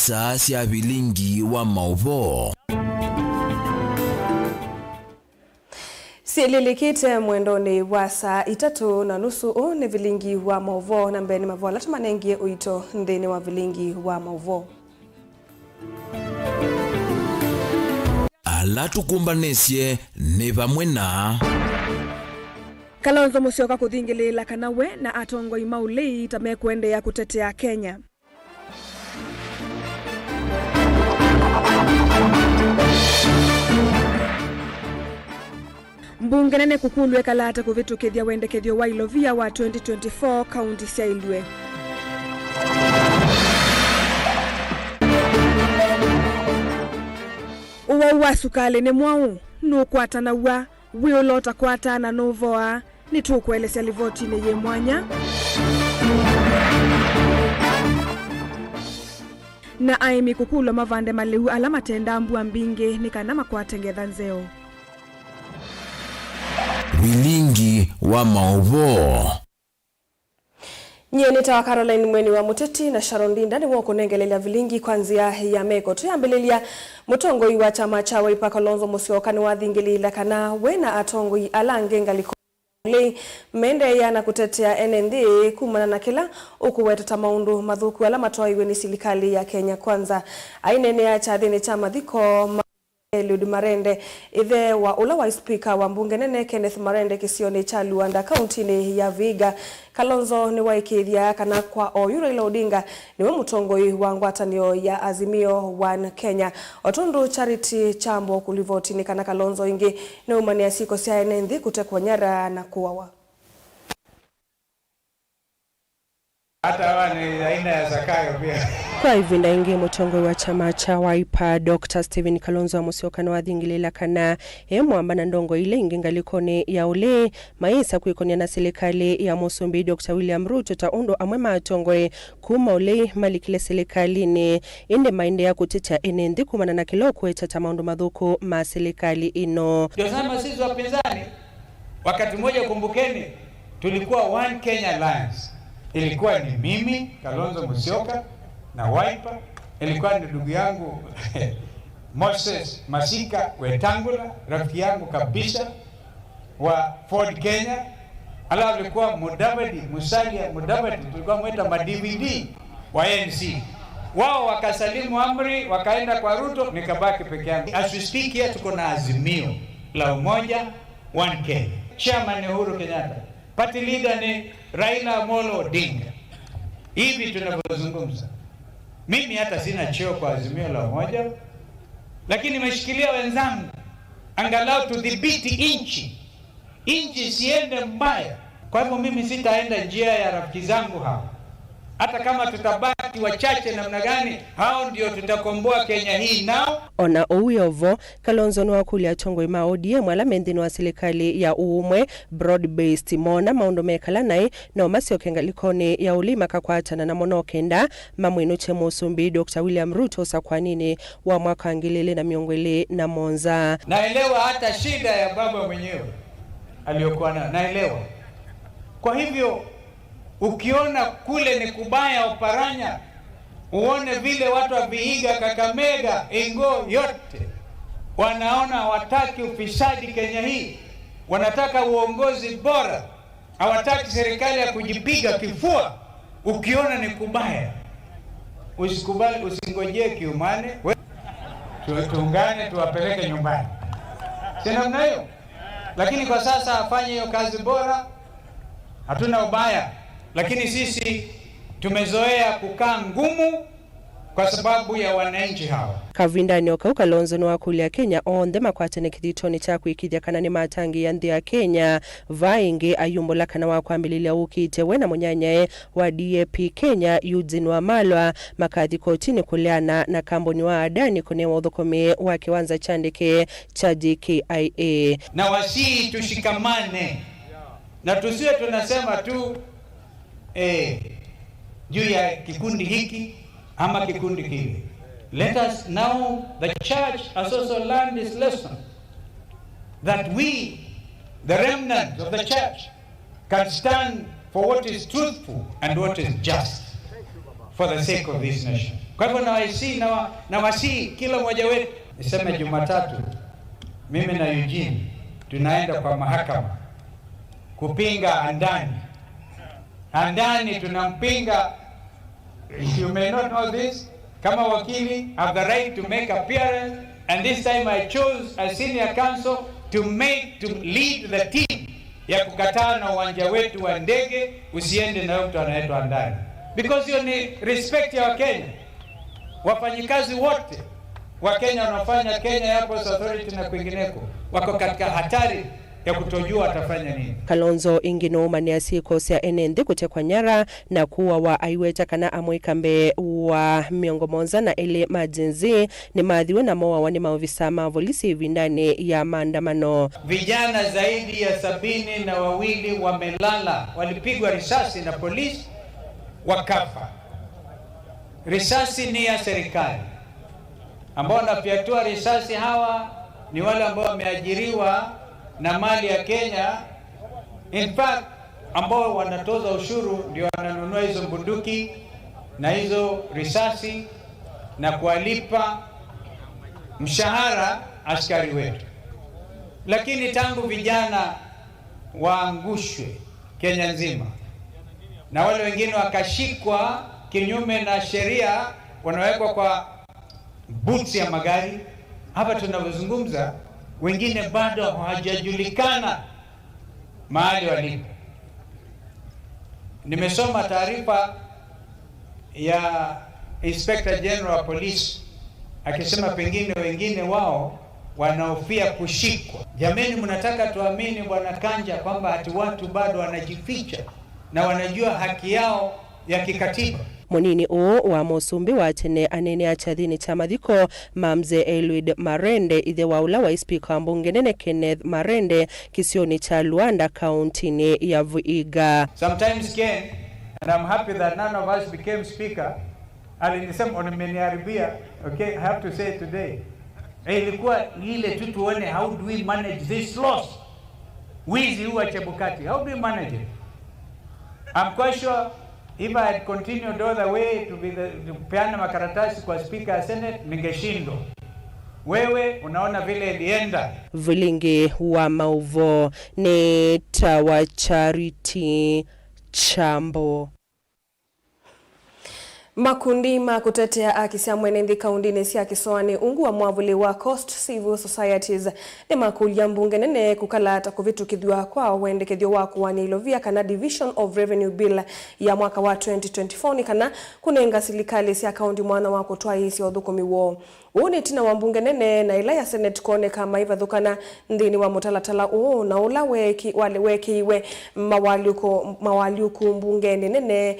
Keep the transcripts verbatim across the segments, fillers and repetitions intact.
Saa sya vilingi wa maũvoo. Syĩlĩlĩkĩte mwendonĩ wa saa itatũ na nusu. Ũũ nĩ vilingi wa maũvoo, na mbee nĩ mavoo ala tũmanengie ũito nthĩnĩ wa vilingi wa maũvoo. Ala tũkũmbanĩsye nĩ vamwe na Kalonzo Musyoka kũthingĩlĩĩla kana we na atongoi ma ũlei ta mekũendeea kũtetea Kenya. Mbunge nene kũkũlw'a ĩkala ata kũvĩtũkĩthya wendekethyo wa ilovia wa twenty twenty-four kaunti syaĩlw'e. Ũwau wa sukalĩ nĩ mwaũ? Nũkwatanaw'a? Wĩ ũla ũtakwataa na nũvoaa? Nĩtũkũelesya livotinĩ yĩ mwanya. Na aĩmi kũkũlw'a mavande malĩu ala matendaa mbua mbingĩ nĩ kana makwate ngetha nzeo. Vilingi wa maũvoo. Nyie nĩtawa Caroline Mweni wa Mũteti, na Sharon Ndinda nĩwe ũkũnengelelya vilingi kwa nzĩa ya meko. Tũyambĩlĩlya, mũtongoi wa kyama kya Wiper Kalonzo Musyoka nĩwathingĩlĩĩla kana we na atongoi ala angĩ ngalĩko ya ũlei mendeea na kũtetea ene nthĩ kumana na kĩla ũkũweta ta maũndũ mathũku ala matwaĩwe nĩ silikalĩ ya Kenya Kwanza. Aineenea kyathĩnĩ kya mathiko ma Eliud Marende, ĩthe wa ũla waĩ spika wa mbunge nene Kenneth Marende kĩsionĩ kya Luanda, kauntinĩ ya Vihiga, Kalonzo nĩwaĩkĩĩthya kana kwa oyu Raila Odinga nĩwe mũtongoi wa ngwatanĩo ya Azimio One Kenya. O tondũ Charity Kyambo kũlivoti nĩ kana Kalonzo ĩngĩ nĩaumanĩa syĩko sya ene nthĩ kũtekwa nyara na kũawa. Hata hawa ni aina ya Zakayo pia. Kwa ĩvinda ĩngĩ, mũtongoi wa kyama kya Wiper, Doctor Stephen Kalonzo Musyoka nĩwathingĩlĩĩla kana e mwamba na ndongo ila ingĩ ngalĩkonĩ ya ũlei mayĩsa kwĩkonia na silikalĩ ya mũsumbĩ Doctor William Ruto, ta ũndũ amwe ma atongoi kuma ũlei malikile silikalĩnĩ, ĩndĩ maendeea kũtetea ene nthĩ kumana na kĩla ũkũweta ta maũndũ mathũku ma silikalĩ ĩno. Ndio sema sisi wapinzani, wakati mmoja, kumbukeni, tulikuwa One Kenya Alliance. Ilikuwa ni mimi, Kalonzo Musyoka, na Wiper. Ilikuwa ni ndugu yangu Moses Masika Wetangula, rafiki yangu kabisa wa Ford Kenya. Alafu alikuwa Mudavadi, Musalia Mudavadi, tulikuwa mweta ma D V D wa A N C. Wao wakasalimu amri, wakaenda kwa Ruto, nikabaki peke yangu. As we speak here, tuko na Azimio la Umoja, One Kenya. Chairman ni Uhuru Kenyatta. Party leader ni Raila Amolo Odinga. Hivi tunavyozungumza, mimi hata sina cheo kwa Azimio la Umoja, lakini nimeshikilia wenzangu, angalau tudhibiti nchi, nchi isiende mbaya. Kwa hivyo mimi sitaenda njia ya rafiki zangu hawa. Hata kama tutabaki wachache namna gani, hao ndio tutakomboa Kenya hii nao. Ona ũu wĩ o vo, Kalonzo nĩwakũlya atongoi ma O D M ala me nthĩnĩ wa silikalĩ ya ũũmwe, broad-based, moona maũndũ mekala naĩ, no masyoke ngalĩkonĩ ya ũlei makakwatana namo no kenda mamwĩnũkye mũsumbĩ Doctor William Ruto ũsakwaninĩ wa mwaka wa ngili ili na mĩongo ĩlĩ na mũonza. Naelewa hata shida ya baba mwenyewe aliyokuwa nayo, naelewa. Kwa hivyo, ukiona kule ni kubaya Oparanya, uone vile watu wa Vihiga, Kakamega, Ingo yote wanaona hawataki ufisadi Kenya hii, wanataka uongozi bora, hawataki serikali ya kujipiga kifua. Ukiona ni kubaya, usikubali, usingojee kiumane. We-, tu-, tuungane, tuwapeleke nyumbani. Si namna hiyo? Lakini kwa sasa afanye hiyo kazi bora, hatuna ubaya. Lakini sisi tumezoea kukaa ngumu kwa sababu ya wananchi hawa. Kavindanĩ o kau, Kalonzo nĩwakũlya Akenya onthe makwatane kĩthitonĩ kya kũĩkĩĩthya kana nĩmatangĩĩa nthĩ ya Kenya. Vaa ĩngĩ ayumbũla kana wa kwambĩlĩlya ũkĩte, we na mũnyanyae wa D A P Kenya, Eugene Wamalwa, makathi kotinĩ kũleana na kambuni wa Adani kũnewa ũthũkũmi wa kĩwanza kya ndeke kya J K I A. Na wasihi tushikamane na tusiwe tunasema tu eh, juu ya kikundi hiki ama kikundi kile. Let us now, the church has also learned this lesson, that we, the remnant of the church, can stand for what is truthful and what is just for the sake of this nation. Kwa hivyo nawasihi, nawa-, nawasihi kila mmoja wetu, niseme Jumatatu, mimi na Eugene tunaenda kwa mahakama kupinga Andani. Andani tunampinga. You may not know this. Kama wakili, I have the right to make appearance, and this time I chose a senior counsel to make, to lead the team ya kukataa na uwanja wetu wa ndege usiende na mtu anaitwa Andani, because hiyo ni respect ya Wakenya, wafanyikazi wote wa Kenya wanaofanya Kenya Airports Authority na kwingineko wako katika hatari ya kutojua watafanya nini. Kalonzo ĩngĩ nũũmanĩa syĩko sya ene nthĩ kũtekwa nyara na kũawa, aiweta kana amũika mbee wa mĩongo mũonza na elĩ ma Gen Z nĩmathiwe na moawa nĩ maovisa ma volisi ĩvindanĩ ya maandamano. Vijana zaidi ya sabini na wawili wamelala, walipigwa risasi na polisi wakafa. Risasi ni ya serikali. Ambao wanafyatua risasi hawa ni wale ambao wameajiriwa na mali ya Kenya. In fact, ambao wanatoza ushuru ndio wananunua hizo bunduki na hizo risasi na kuwalipa mshahara askari wetu. Lakini tangu vijana waangushwe Kenya nzima na wale wengine wakashikwa kinyume na sheria, wanawekwa kwa boots ya magari. Hapa tunavyozungumza, wengine bado hawajajulikana mahali walipo. Nimesoma taarifa ya Inspector General wa Police akisema pengine wengine wao wanahofia kushikwa. Jameni, mnataka tuamini, Bwana Kanja, kwamba ati watu bado wanajificha na wanajua haki yao ya kikatiba? Mũnini ũũ wa mũsumbĩ wa tene aneenea kyathĩnĩ kya mathiko ma Mzee Eliud Marende, ĩthe wa ũla waĩ spika wa mbunge nene Kenneth Marende, kĩsionĩ kya Luanda, kauntinĩ ya Vihiga. Sometimes Ken, and I'm happy that none of us became speaker, alinisema, "Umeniharibia." Okay, I have to say today, eh, ilikuwa ni ile tu tuone, how do we manage this loss? Wizi huu wa Chebukati, how do we manage it? I'm quite sure if I had continued all the way to be the, to peana makaratasi kwa speaker ya Senate, ningeshindwa. Wewe unaona vile ilienda. Vilingi wa maũvoo nĩ ta wa Charity Chambo. Makundi ma kũtetea aki sya mwene nthĩ kaundinĩ sya kĩsoanĩ ungu wa mwavũli wa Coast Civil Societies nĩmakũlya mbunge nene kũkala ta kũvĩtũkĩthw'a kwa wendekethyo wa kũany'a ilovia kana Division of Revenue Bill ya mwaka wa twenty twenty-four nĩ kana kũnenga silikalĩ sya kaũnti mwanya wa kũtwaĩĩsya ũthũkũmi woo. Ũũ nĩ ĩtina wa mbunge nene na ĩla ya Senate kwoneka maivathũkana nthĩnĩ wa mũtalatala ũũ na ũla weeki-, wale-, weekĩiwe mawalyũko, mawalyũku mbungenĩ nene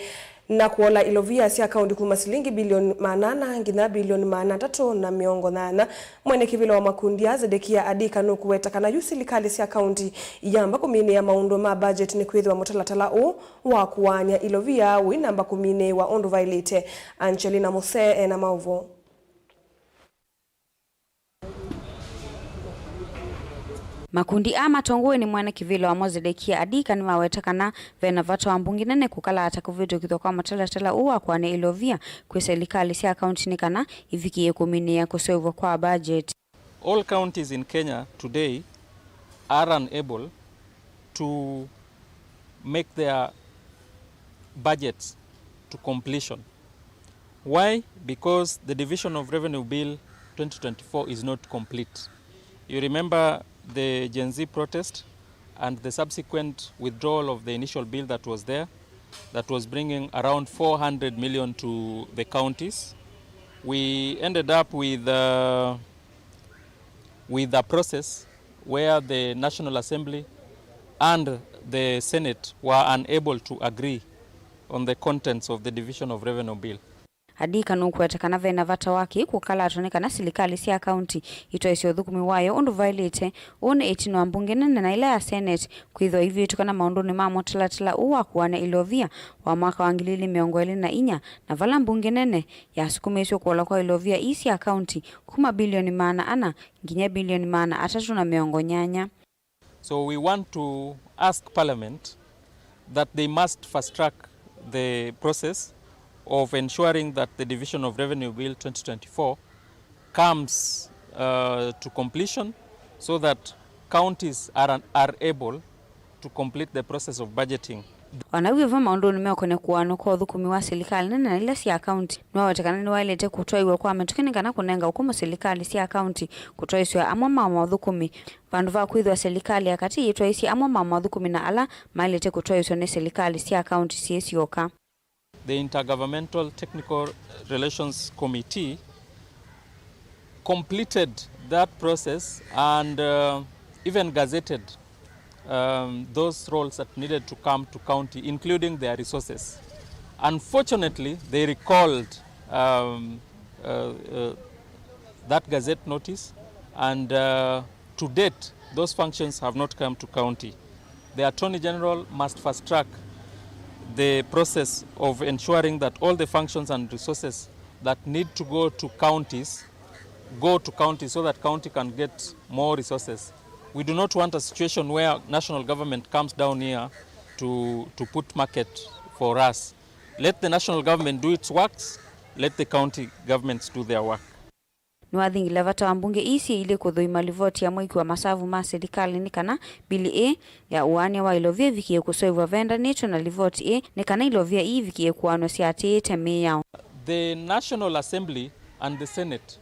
na kũola ilovia sya kaũnti kuma silingi bilioni maana ana nginya bilioni maana atatũ na mĩongo nyanya. Mwene kĩvĩla wa makundi aa, Zedekia Adika, nũkũweta kana yu silikalĩ sya kaũnti iyamba kũminĩa maũndũ ma budget nĩkwĩthĩwa mũtalatala ũũ wa kũany'a ilovia ũinamba kũminĩĩwa ũndũ vaĩlĩte. Angelina Muse ena maũvoo. Makundi aa matongoew'e nĩ mwene kĩvĩla wamo Zedekia Adika nĩmaweta kana ve na vata wa mbunge nene kũkala ata kũvĩtũkĩthwa kwa mũtalatala ũũ wa kũany'a ilovia kwĩ silikalĩ sya kaunti nĩ kana ivikĩĩe kũminĩĩa kũseũvw'a kwa budget. All counties in Kenya today are unable to make their budgets to completion. Why? Because the Division of Revenue Bill twenty twenty-four is not complete. You remember the Gen Z protest and the subsequent withdrawal of the initial bill that was there, that was bringing around four hundred million to the counties. We ended up with, uh, with a process where the National Assembly and the Senate were unable to agree on the contents of the Division of Revenue Bill. Adika nũkũweta kana ve na vata wa kĩĩ kũkalatwa nĩ kana silikalĩ sya kaunti itwaĩsye ũthũkũmi wayo ũndũ vaĩlĩte. Ũũ nĩ ĩtina wa mbunge nene na ĩla ya Senate kwĩthĩwa ivĩtũkana maũndũnĩ ma mũtalatala ũũ wa kũany'a ilovia wa mwaka wa ngili ili mĩongo ĩlĩ na inya, na vala mbunge nene yasukumĩĩsye kũola kwa ilovia ii sya kaunti kuma bilioni maana ana nginya bilioni maana atatũ na mĩongo nyanya. So we want to ask Parliament that they must fast track the process of ensuring that the Division of Revenue Bill twenty twenty-four comes uh, to completion so that counties are, are able to complete the process of budgeting. O na wĩ vo maũndũnĩ meũkonĩa kũaanw'a kwa ũthũkũmi wa silikalĩ nene na ila sya kaunti, nĩwaweta kana nĩwaĩlĩte kũtwaĩw'a kwa mĩtũkĩ nĩ kana kũnenga ũkũmũ silikalĩ sya kaunti kũtwaĩsya amwe ma maũthũkũmi, vandũ va kwĩthĩwa silikalĩ ya katĩ yĩtwaĩsye amwe ma maũthũkũmi na ala maĩlĩte kũtwaĩswa nĩ silikalĩ sya kaunti syĩ syoka. The Intergovernmental Technical Relations Committee completed that process and uh, even gazetted um, those roles that needed to come to county, including their resources. Unfortunately, they recalled um, uh, uh, that gazette notice, and uh, to date, those functions have not come to county. The Attorney General must fast track the process of ensuring that all the functions and resources that need to go to counties go to counties so that county can get more resources. We do not want a situation where national government comes down here to, to put market for us. Let the national government do its works, let the county governments do their work. Nĩwathingile vata wa mbunge ii syĩ ilĩ kũthũima livoti ya mwĩki wa masavu ma silikalĩ nĩ kana mbili ĩĩ ya ũaany'a wa ilovia ĩvikĩe kũseũvw'a vendanĩtw'e na livoti ĩĩ nĩ kana ilovia ii ivikĩe kũaanw'a syaatĩĩte mĩao. The National Assembly and the Senate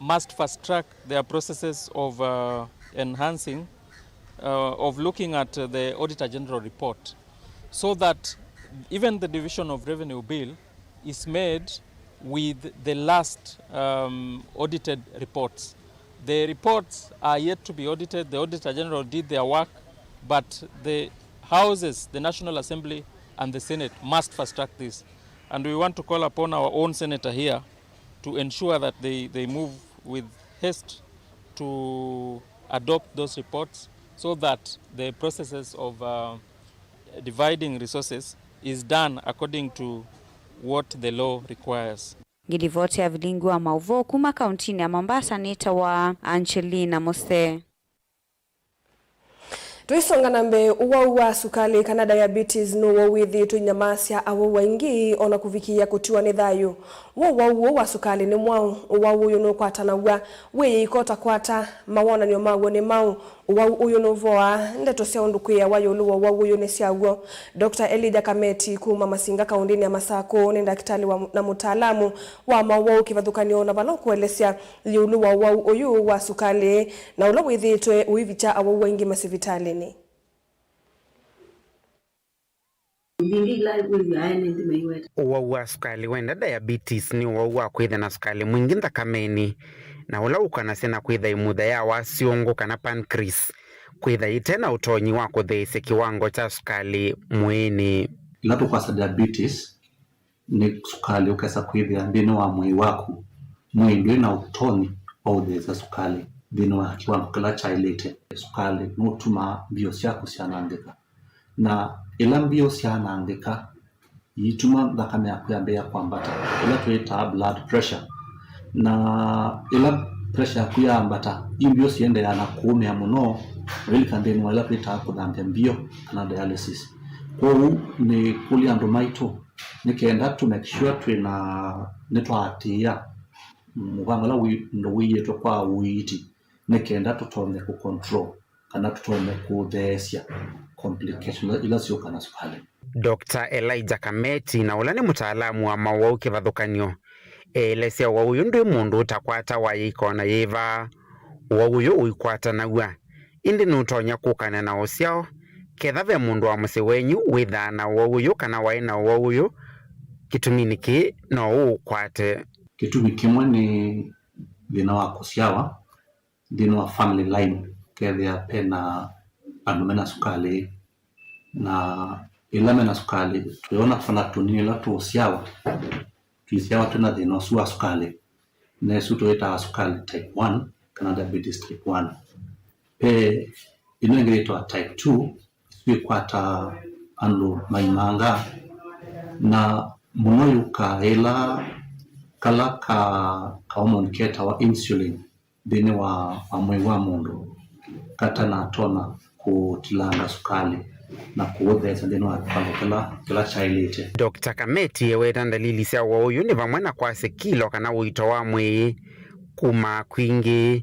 must fast track their processes of uh, enhancing, uh, of looking at the Auditor General report, so that even the Division of Revenue Bill is made with the last um, audited reports. The reports are yet to be audited. The Auditor General did their work, but the houses, the National Assembly and the Senate, must fast track this. And we want to call upon our own senator here to ensure that they, they move with haste to adopt those reports so that the processes of uh, dividing resources is done according to what the law requires. Ngilivoti ya vilingi wa maũvoo kuma kauntinĩ ya Mombasa nĩtawa Angelina Musee. Tũisonga na mbee, ũwau wa sukalĩ kana diabetes nũw'o wĩthĩĩtwe inyamasya awau aingĩ, o na kũvikĩĩa kũtiwa nĩ thayũ. W'o ũwau ũũ wa sukalĩ nĩ mwaũ? Ũwau ũyũ nũkwatanaw'a wĩyĩiko ta kwata? Mawonany'o maw'o nĩ maũ? Ũwau ũyũ nũvoaa ndeto sya ũndũ kwĩawa ĩũlũ wa ũwau ũyũ nĩ sya w'o. Doctor Elijah Kameti kuma Masinga kaũndĩnĩ ya Masakũ nĩ ndakĩtalĩ wa, na mũtaalamu wa maũwau kĩvathũkany'o na vala ũkũelesya ĩũlũ wa ũwau ũyũ wa sukalĩ na ũla wĩthĩĩtwe ũivikya awau aingĩ masivitalĩnĩ. Mbingĩ ila wĩw'aa ene nthĩ maiweta. Ũwau wa sukalĩ wenda diabetes nĩ ũwau wa kwĩthĩa na sukalĩ mwingĩ nthakamenĩ, na ũla ũkanasya na kwĩtha ĩmutha ya wasyũngũ kana pancreas kwĩtha ĩte na ũtonyi wa kũtheesya kĩwango kya sukalĩ mwĩĩnĩ. Ĩla tũkwasya diabetes, nĩ sukalĩ ũkesa kwĩthĩa nthĩnĩ wa mwĩĩ waku, mwĩĩ ndwĩ na ũtonyi wa ũtheesya sukalĩ nthĩnĩ wa kĩwango kĩla kyaĩlĩte. Sukalĩ nũtumaa mbio syaku syanangĩka. Na ĩla mbio syanangĩka, iituma nthakame yaku yambĩĩa kwambata, ĩla twĩtaa blood pressure. Na ĩla pressure yaku yaambata, yu mbio siendeeaa na kũũmĩa mũno, na ũilika nthĩnĩ wa ĩla twĩtaa kũthambya mbio, kana dialysis. Kwoou nĩ kũlya andũ maitũ, nĩ kenda tũ make sure twĩ na, nĩtwaatĩĩa mũvango ũla wĩ, ũndũ wĩĩtwe kwa ũiiti, nĩ kenda tũtonye kũ control kana tũtonye kũtheesya complication ila syũkaa na sukalĩ. Doctor Elijah Kameti, na ũla nĩ mũtaalamu wa maũwau kĩvathũkany'o, eelesya ũwau ũyũ ndwĩ mũndũ ũtakwatawa yĩika o na yĩva. Ũwau ũyũ ũikwatanaw'a, ĩndĩ nũtonya kũkana na ũsyao ketha ve mũndũ wa mũsyĩ wenyu wĩthaa na ũwau ũyũ kana waĩ na ũwau ũyũ. Kĩtuminĩ kĩĩ no ũũkwate. Kĩtumi kĩmwe nĩ thĩna wa kũsyawa, nthĩnĩ wa family line, kethĩa pena andũ mena sukalĩ, na ĩla mena sukalĩ, twĩona kana tũnini ĩla tũũsyawa, twĩsyawa twĩna thĩna ũsu wa sukalĩ, na ĩsu tũĩtaa sukalĩ type one kana diabetes type one. Ve ĩno ĩngĩ yĩtawa type two, ĩsu ĩkwataa andũ maimanga, na mũno yũkaa ĩla kala ka, ka hormone ketawa insulin nthĩnĩ wa, wa mwĩĩ wa mũndũ katanatonya kũtilanga sukalĩ. na kũũtheesya nthĩnĩ wa kĩkwatho kĩla, kĩla kyaĩlĩte. Doctor Kameti eweta ndalili sya ũwau ũyũ nĩ vamwe na kwasya kilo kana ũito wa mwĩĩ, kumaa kwingĩ,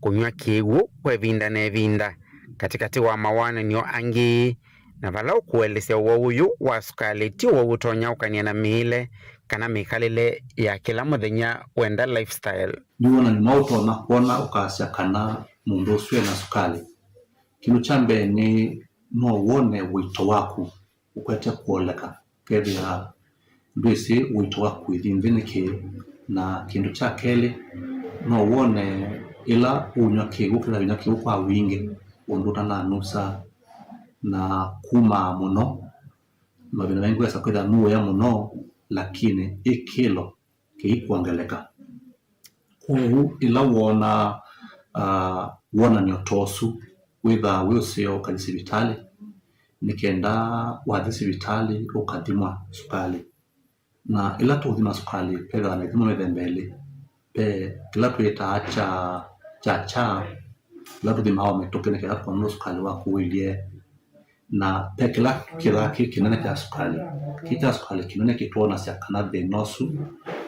kũnyw'a kĩw'ũ kwa ĩvinda na ĩvinda, katĩkatĩ wa mawonany'o angĩ, na vala ũkũelesya ũwau ũyũ wa sukalĩ ti ũwau ũtonya ũkany'a na mĩĩle kana mĩkalĩle ya kĩla mũthenya, wenda lifestyle. Nĩ wonany'o mwaũ ũtonya kwona ũkasya kana mũndũ ũsu e na sukalĩ? Kĩndũ kya mbee nĩ no wone ũito waku ũkwete kũoleka, ũkethĩa ndwĩsĩ ũito waku wĩthi nthĩ nĩkĩ. Na kĩndũ kya kelĩ, no wone ĩla ũũnyw'a kĩw'ũ, ũkethĩa wĩnyw'a kĩw'ũ kwa wingĩ, ũndũ ũtananusa na kumaa mũno. Mavinda maingĩ wesa kwĩthĩa nũũya mũno, lakini ĩ kĩlo kĩikwongeleka. Kwoou ĩla woona, ah, wonany'o ta ũsu, wĩthaa wĩ ũseo ũkathi sivitalĩ, nĩ kenda wathi sivitalĩ ũkathimwa sukalĩ. Na ĩla tũũthima sukalĩ, vethĩawa na ithimo mĩthemba ĩlĩ. Ve kĩla twĩtaa kya, kya kyaa, kĩla tũthimaa o mĩtũkĩ nĩ kenda tũkona nũndũ sukalĩ waku ũilyĩ. Na ve kĩla kĩthaa kĩ kĩnene kya sukalĩ. Kĩ kya sukalĩ kĩnene kĩtwonasya kana thĩna ũsu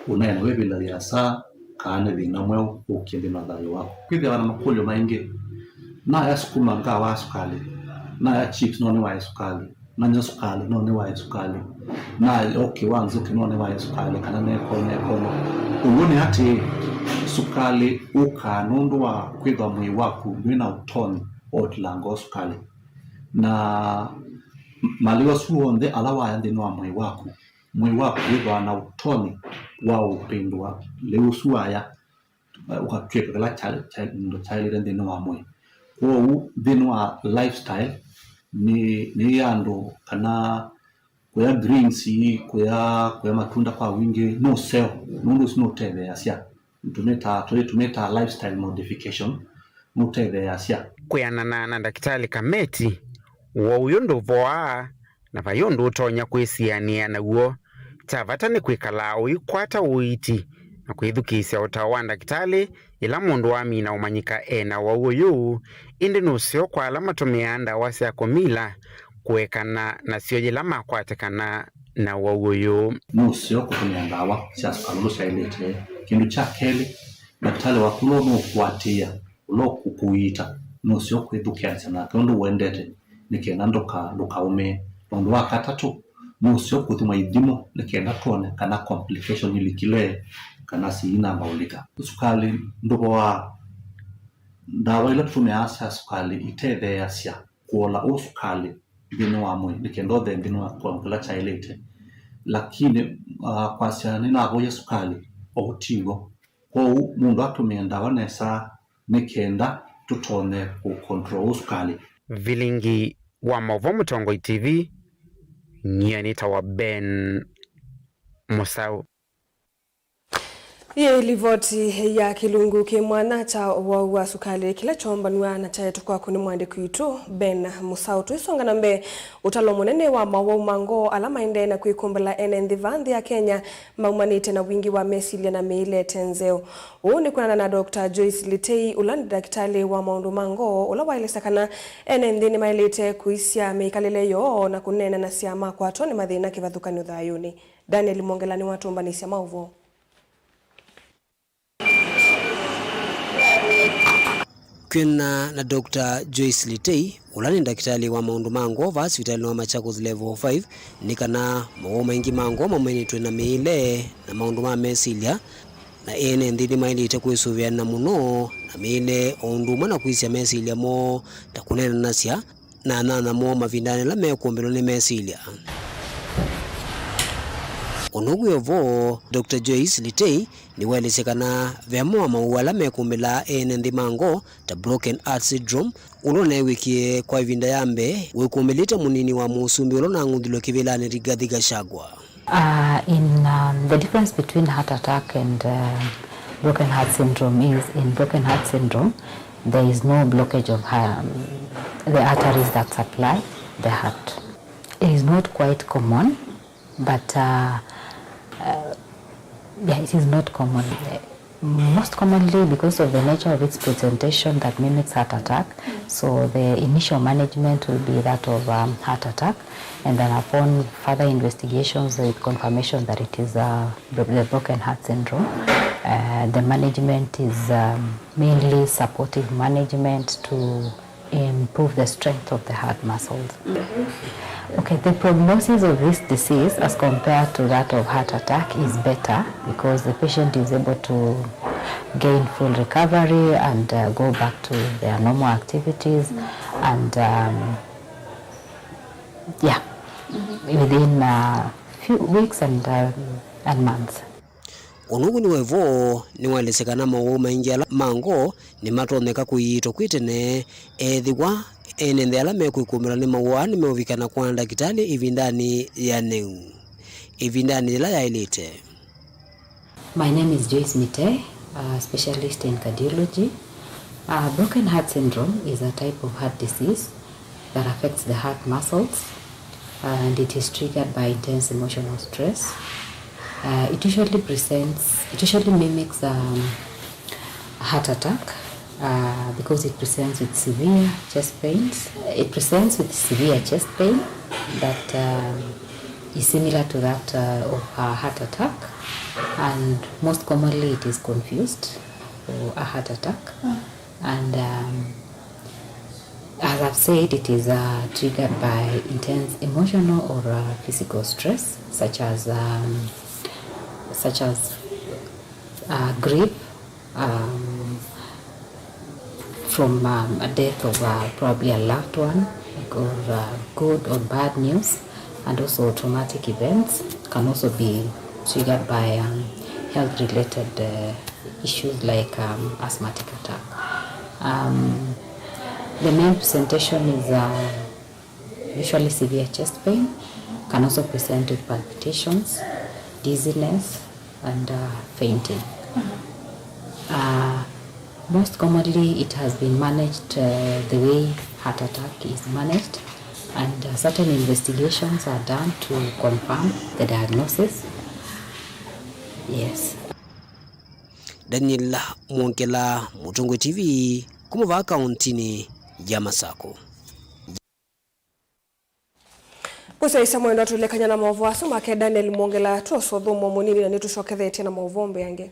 ũneena wĩ ĩvinda yĩasa, kana nĩ thĩna mweũ ũkie nthĩnĩ wa thayũ waku. Kwĩthĩawa na makũlyo maingĩ, naya sukuma ngawa ya sukalĩ, naya chips no nĩwae sukalĩ, nanywa sukalĩ no nĩwae sukalĩ, naya ũkĩ wa nzũkĩ no nĩwae sukalĩ, kana nekono nekono. Ũw'o nĩ atĩĩ, sukalĩ ũkaa nũndũ wa kwĩthwa mwĩĩ waku ndwĩ na ũtonyi wa ũtilanga ũsukalĩ. Na malĩu asu onthe ala waya nthĩnĩ wa mwĩĩ waku, mwĩĩ waku wĩthĩawa na ũtonyi wa ũpĩndũa lĩu ũsu waya, eh, ũkatw'ĩka kĩla kya-, kya-, kyaĩlĩte nthĩnĩ wa mwĩĩ. Kwoou nthĩnĩ wa lifestyle nĩ, nĩ andũ kana kũya greens, kũya, kũya matunda kwa wingĩ nĩ ũseo, nũndũ ũsu nũtetheeasya. Tũmĩtaa, tũĩ, tũmĩtaa lifestyle modification, nũtetheeasya. Kwĩanana na Ndakĩtalĩ Kameti, ũwau ũyũ ndũvoaa, na vai ũndũ ũtonya kwĩsianĩa naw'o. Kya vata nĩ kwĩkalaa ũikwata ũiiti na kwĩthukĩĩsya ũtao wa ndakĩtalĩ yĩla mũndũ wamina ũmanyĩka e na ũwau ũyũ, ĩndĩ nĩ ũseo kwa ala matũmĩaa ndawa sya kũmila kũekana nasyo yĩla makwatĩkana na ũwau ũyũ. Nĩ ũseo kũtũmĩa ndawa sya sukalĩ ũndũ syaĩlĩte. Kĩndũ kya kelĩ, ndakĩtalĩ waku no nũkũatĩĩa, ũla ũkũiita, nĩ ũseo kwĩthukĩĩsya nake ũndũ ũendete, nĩ kenda ndũka-, ndũkaũmĩe. Na ũndũ wa katatũ, nĩ ũseo kũthimwa ithimo nĩ kenda twone kana complication ilikile kana siinamba ũlika. Sukalĩ ndũvoaa. Ndawa ila tũtũmĩaa sya sukalĩ itetheeasya kũola ũsukalĩ nthĩnĩ wa mwĩĩ, nĩ kenda ũthee nthĩnĩ wa kĩwango kĩla kyaĩlĩte. Lakini, ah, kwasya nĩnavoie sukalĩ, ũu ti w'o. Kwoou mũndũ atũmĩe ndawa nesa nĩ kenda tũtonye kũ control ũsukalĩ. Vilingi wa maũvoo Mũtongoi T V, nyie nĩtawa Ben Mũsaũ. Yĩ livoti ya kĩlungu kĩ mwanya kya ũwau wa sukalĩ kĩla kyoombanw'a na kyaetwe kwaku nĩ mwandĩki witũ Ben Mũsaũ. Tũisonga na mbee, ũtalo mũnene wa maũwau ma ngoo ala maendee na kwĩkũmbĩla ene nthĩ vaa nthĩ ya Kenya maumanĩte na wingĩ wa mesilya na mĩĩlete nzeũ. Ũu nĩ kwĩanana na Doctor Joyce Litei, ũla nĩ ndakĩtalĩ wa maũndũ ma ngoo, ũla waelesya kana ene nthĩ nĩmaĩlĩte kũisya mĩkalĩle yoo na kũneenanasya makwatwa nĩ mathĩna kĩvathũkany'o thayũnĩ. Daniel Mwongela nĩwatũmbanĩsya maũvoo. Kwĩanana na Doctor Joyce Litei, ũla nĩ ndakĩtalĩ wa maũndũ ma ngoo vaa sivitalĩnĩ wa Machakos Level five, nĩ kana mawau maingĩ ma ngoo maumanĩtw'e na mĩĩle na maũndũ ma mesilya, na ene nthĩ nĩmaĩlĩte kwĩsũvĩana mũno na mĩĩle o ũndũ ũmwe na kwĩsya mesilya moo ta kũneenanasya na anyanya moo mavindanĩ ala mekũmbĩlwa nĩ mesilya. O na ũu wĩ o vo, Doctor Joyce Litei nĩwaelesye kana ve amwe wa mawau ala mekũmbĩlaa ene nthĩ ma ngoo ta broken heart syndrome, ũla ũneew'ĩkie kwa ĩvinda ya mbee wĩkũmbĩlĩte mũnini wa mũsumbĩ ũla ũnang'uthilwe kĩvĩlanĩ, Rigathi Gachagua. Uh, in, um, the difference between heart attack and, uh, broken heart syndrome is, in broken heart syndrome, there is no blockage of, um, the arteries that supply the heart. It is not quite common, but, uh, uh, yeah, it is not common. Most commonly, because of the nature of its presentation that mimics heart attack, So the initial management will be that of um, heart attack, and then upon further investigations with confirmation that it is uh, bro- the broken heart syndrome, uh, the management is um, mainly supportive management to improve the strength of the heart muscles. Okay, the prognosis of this disease as compared to that of heart attack is better because the patient is able to gain full recovery and uh, go back to their normal activities and um, yeah, within a few weeks and, uh, and months. Ũnũgu nĩ wa ĩvoo nĩwaelesya kana mawau maingĩ ala ma ngoo nĩmatonyeka kũiitwa kwĩ tene, ethĩwa ene nthĩ ala mekwĩkũmĩlwa nĩ mawau aa nĩmeũvika na kwa ndakĩtalĩ ĩvindanĩ yĩanĩu, ĩvindanĩ yĩla yaĩlĩte. My name is Joyce Mitei, a specialist in cardiology. Uh, broken heart syndrome is a type of heart disease that affects the heart muscles, uh, and it is triggered by intense emotional stress. Uh, it usually presents, it usually mimics um, a heart attack uh, because it presents with severe chest pains. It presents with severe chest pain that um, is similar to that uh, of a heart attack, and most commonly it is confused for a heart attack. And um, as I've said, it is uh, triggered by intense emotional or uh, physical stress, such as um, such as uh, grief um, from um, a death of uh, probably a loved one, or uh, good or bad news, and also traumatic events can also be triggered by um, health-related uh, issues like um, asthmatic attack. Um, the main presentation is uh, usually severe chest pain, can also present with palpitations, dizziness, and uh, fainting. Uh, most commonly, it has been managed uh, the way heart attack is managed, and uh, certain investigations are done to confirm the diagnosis. Yes. Daniel Mwongela, Mũtongoi T V, kuma vaa kauntinĩ ya Masakũ. Kũsyaĩĩsya mwendwa, tũilekany'a na maũvoo asu make Daniel Mwongela, twose ũthũmũo mũnini na nĩtũsyokethetye na maũvoo mbee angĩ.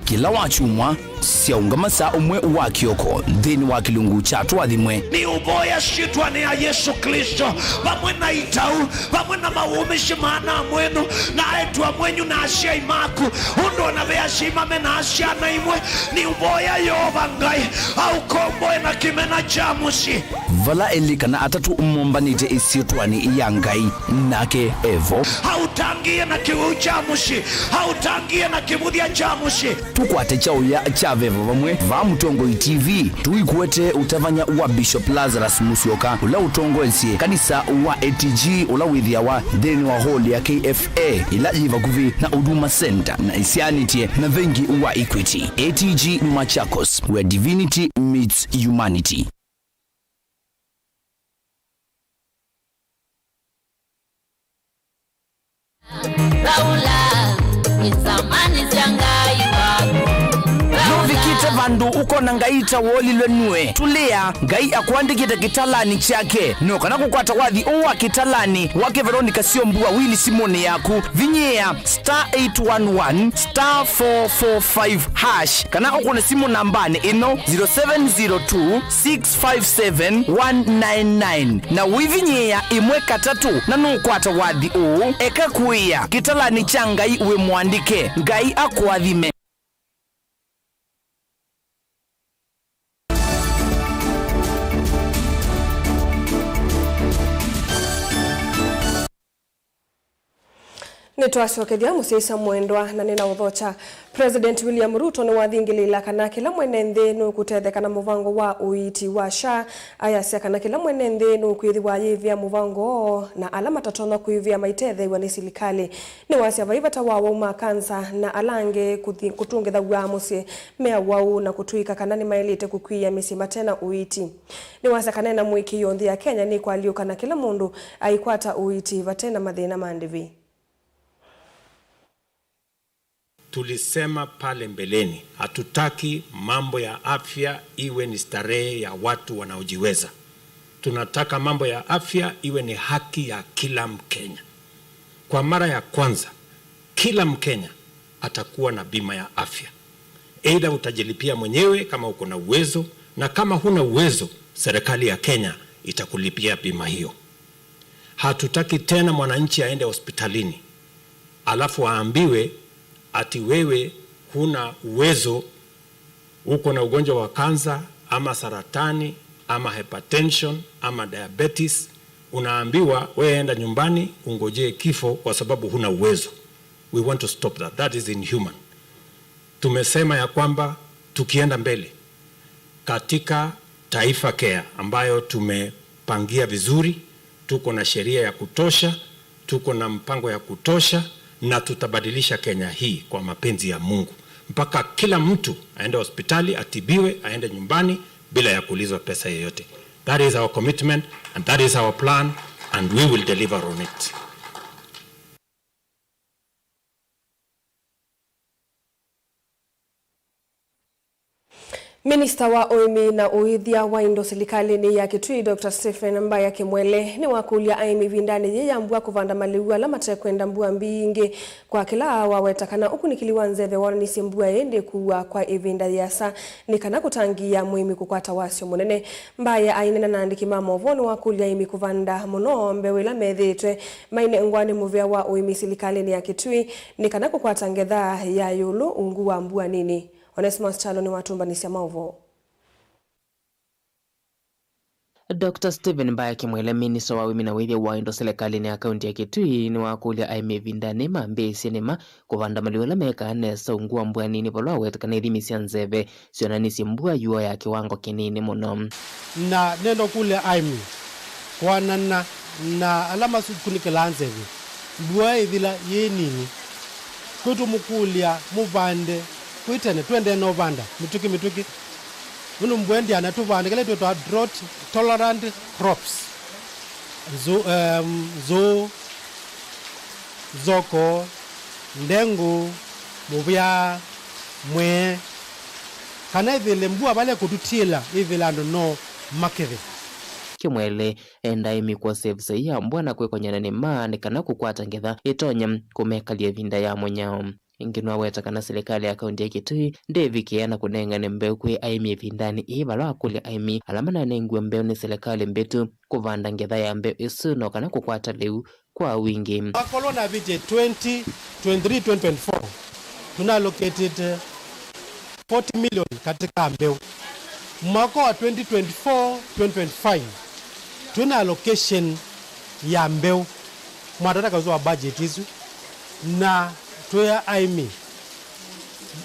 Kĩla wakyumwa, syaũngama saa ũmwe wa kĩoko nthĩnĩ wa kĩlungu kya Tũathimwe. Nĩũvoya syĩtwanĩ ya Yesũ Klĩsto, vamwe na itau, vamwe na mawũmĩsye ma ana mwenyu, na aĩtu amwenyu, na asyai maku, ũndũ o na ve asyai mamenaa syana imwe. Nĩũvoya Yeova Ngai aũkomboe na kĩmena kya mũsyĩ. Vala elĩ kana atatũ mombanĩte ĩsyĩtwanĩ ya Ngai, nake evo. Aũtangĩĩe na kĩwĩu kya mũsyĩ, aũtangĩĩe na kĩvũthya kya mũsyĩ. Tũkwate kyaũya kya veva vamwe vaa Mũtongoi T V. Tũikwete ũtavany'a wa Bishop Lazarus Musyoka, ũla ũtongoesye kanisa wa A T G, ũla wĩthĩawa nthĩnĩ wa hall ya K F A, ĩla yĩ vakuvĩ na Huduma Center na ĩsyaanĩtye na vengi wa Equity. A T G Machakos, where divinity meets humanity. Nũvikĩte vandũ ũkona Ngai ta wolilwe nue? Tũlĩa, Ngai akũandĩkĩte kĩtalanĩ kyake. No kana kũkwata wathi ũũ wa kĩtalanĩ wake Veronica Syombua wili simũnĩ yaku, vinyĩĩa star eight one one star four four five hash, kana ũkũne simũ nambanĩ ĩno, zero seven zero two six five seven one nine nine, na ũivinyĩĩa ĩmwe katatũ na nũkwata wathi ũũ. Eka kũĩa, kĩtalanĩ kya Ngai wĩ mũandĩke. Ngai akũathime. Nĩtwasyokethya mũsyaĩĩsya mwendwa na nĩnaũthokya. President William Ruto nĩwathingĩlĩĩla kana kĩla mwene nthĩ nũkũtetheka na mũvango wa ũiiti wa SHA, ayasya kana kĩla mwene nthĩ nũkwĩthĩwa ayĩvĩa mũvango woo, na ala matatonya kwĩvĩa maitetheew'a nĩ silikalĩ. Nĩwasya vai vata wa awau ma kanza na ala angĩ kũthi-, kũtũngĩthaw'a mũsyĩ me awau na kũtw'ĩka kana nĩmaĩlĩte kũkw'ĩĩa mĩsyĩ mate na ũiiti. Nĩwasya kana ena mũĩkĩĩo nthĩ ya Kenya nĩkũalyũka na kĩla mũndũ aikwata ũiiti vate na mathĩna ma ndĩvi. Tulisema pale mbeleni, hatutaki mambo ya afya iwe ni starehe ya watu wanaojiweza. Tunataka mambo ya afya iwe ni haki ya kila Mkenya. Kwa mara ya kwanza, kila Mkenya atakuwa na bima ya afya. Either utajilipia mwenyewe kama uko na uwezo, na kama huna uwezo, serikali ya Kenya itakulipia bima hiyo. Hatutaki tena mwananchi aende hospitalini alafu aambiwe ati wewe huna uwezo, uko na ugonjwa wa kansa ama saratani ama hypertension ama diabetes, unaambiwa wewe enda nyumbani ungojee kifo kwa sababu huna uwezo. We want to stop that. That is inhuman. Tumesema ya kwamba tukienda mbele katika Taifa Care ambayo tumepangia vizuri, tuko na sheria ya kutosha, tuko na mpango ya kutosha, na tutabadilisha Kenya hii kwa mapenzi ya Mungu, mpaka kila mtu aende hospitali atibiwe, aende nyumbani bila ya kuulizwa pesa yoyote. That is our commitment and that is our plan, and we will deliver on it. Minista wa ũĩmi na ũĩthya wa indo silikalĩnĩ ya Kitui, Doctor Stephen Mbaya Kimwele, nĩwakũlya aĩmi ĩvindanĩ yĩĩ ya mbua kũvanda malĩu ala matekwenda mbua mbingĩ, kwa kĩla waweta kana ũkunĩkĩli wa nzeve wonanisye mbua ĩĩ ndĩkuwa kwa ĩvinda yĩasa nĩ kana kũtangĩĩa mũĩmi kũkwata wasyo mũnene. Mbaya aineena na aandĩki ma maũvoo nĩwakũlya aĩmi kũvanda mũno mbeũ ĩla methĩĩtwe mainengwa nĩ mũvĩa wa ũĩmi silikalĩnĩ ya Kitui nĩ kana kũkwata ngetha ya ĩũlũ ungu wa mbua nini. Onesmus Kyalo nĩwatũmbanĩsya maũvoo. Doctor Stephen Mbaya Kimwele, minista wa ũĩmi na ũĩthya wa indo silikalĩnĩ ya kaunti ya Kitui, nĩwakũlya aĩmi ĩvindanĩ mambĩĩsye nĩma kũvanda malĩu ala mekaa nesa ungu wa mbua nini, vala waweta kana ithimi sya nzeve syonanisye mbua yuo ya kĩwango kĩnini mũno. Na nenda kũlya aĩmi kwanana na ala masukunĩkĩlaa nzeve, mbua ĩthila yĩ nini, kwĩ tũmũkũlya mũvande kwĩ tene, tũendee na ũvanda mĩtũkĩ mĩtũkĩ. Nũndũ mbua ĩndĩana tũvande kĩla twĩtawa drought tolerant crops. Nzũ-, em, nzũũ, nzoko, ndengũ, mũvĩa, mwee, kana ĩthĩle mbua vala ĩkũtutĩĩla, ĩthĩle andũ no makethe. Kimwele enda aĩmi kwosa ĩvuso yĩ ya mbua na kwĩkony'a na nĩma nĩ kana kũkwata ngetha ĩtonya kũmekalya ĩvinda ya mũnyao. Ĩngĩ nĩwaweta kana silikalĩ ya kaunti ya Kitui ndĩvikĩĩa na kũnengane mbeũ kwĩ aĩmi ĩvindanĩ ĩĩ, vala wakũlya aĩmi ala mananengiwe mbeũ nĩ silikalĩ mbĩtu kũvanda ngetha ya mbeũ ĩsu no kana kũkwata lĩu kwa wingĩ. Akolwa navĩtye twenty twenty-three twenty twenty-four, tuna allocated forty million katika mbeũ. Mwaka wa twenty twenty-four twenty twenty-five, twina allocation ya mbeũ mwatataka ũsu wa budget ĩsu, na twĩa aĩmi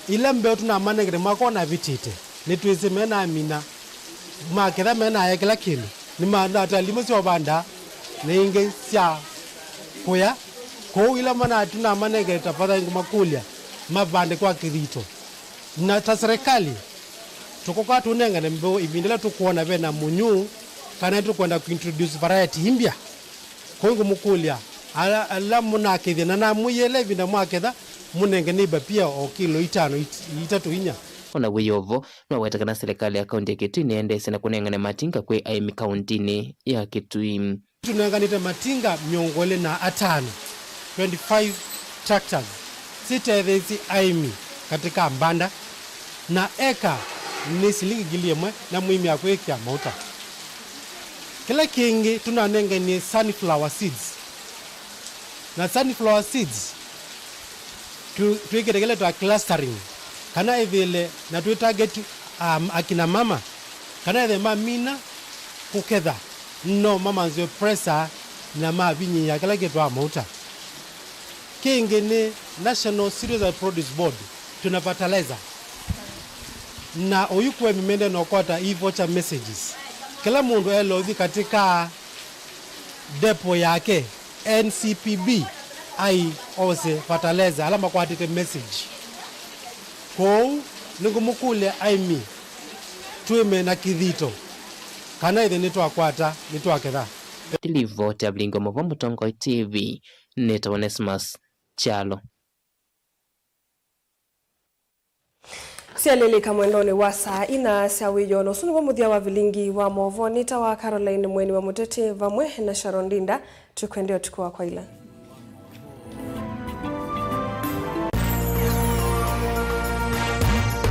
ila mbeũ tunamanengete mwaka ũnavĩtĩte, nĩtwĩsĩ menamina maketha, menaya kĩla kĩndũ, nĩmanata ndimũ sya ũvanda na ingĩ sya kũya. Kwoou ila mana-, tunamanengete, tafadhali ngũmakũlya mavande kwa kĩthito. Na ta serikali, tũkoka tũnengane mbeũ ĩvinda ĩla tũkwona vena mũnyũ kana nĩtũkwenda kũintroduce variety ĩmbya. Kwoou ngũmũkũlya ala, ala mũnakethya, na namwĩie ĩla ĩvinda mwaketha, mũnenge neighbor pia o kilo itano, it-, itatũ, inya. O na wĩ o vo, nĩwaweta kana silikalĩ ya kaunti ya Kitui nĩendeesye na kũnengane matinga kwĩ aĩmi kauntinĩ ya Kitui. Tũnenganĩte matinga mĩongo ĩlĩ na atano, twenty-five tractors, sitetheesye aĩmi katika mbanda, na eka nĩ silingi ngili ĩmwe na mũĩmi akwĩkĩa mauta. Kĩla kĩngĩ tũnanenganie sunflower seeds. Na sunflower seeds, tũ-, twĩkĩte kĩla twa clustering, kana ĩthĩle na twĩ target, um, akina mama, kana ĩthĩle mamina kũketha, no mamanzĩwe pressure na mavinyĩĩa kĩla kĩtwaa mauta. Kĩngĩ nĩ National Cereals and Produce Board, tuna fertilizer. Na oyu kwemi mende no kwata e-voucher messages. Kĩla mũndũ elothi katika depo yake N C P B ai ose fertilizer ala makwatĩte message. Kwoou nĩngũmũkũlya aĩmi twĩme na kĩthito kana ĩthe nĩtwakwata, nĩtwaketha. Livoti ya Vilingi wa Mũvwa Mũtongoi T V, nĩtawa Onesmus Kyalo. Syalĩlĩka mwendonĩ wa saa ina sya wĩoo, na ũsu nĩw'o mũthya wa vilingi wa maũvoo. Nĩtawa Caroline Mweni wa Mũteti vamwe na Sharon Ndinda. Twĩkwendea ũtukũ wa kwaila.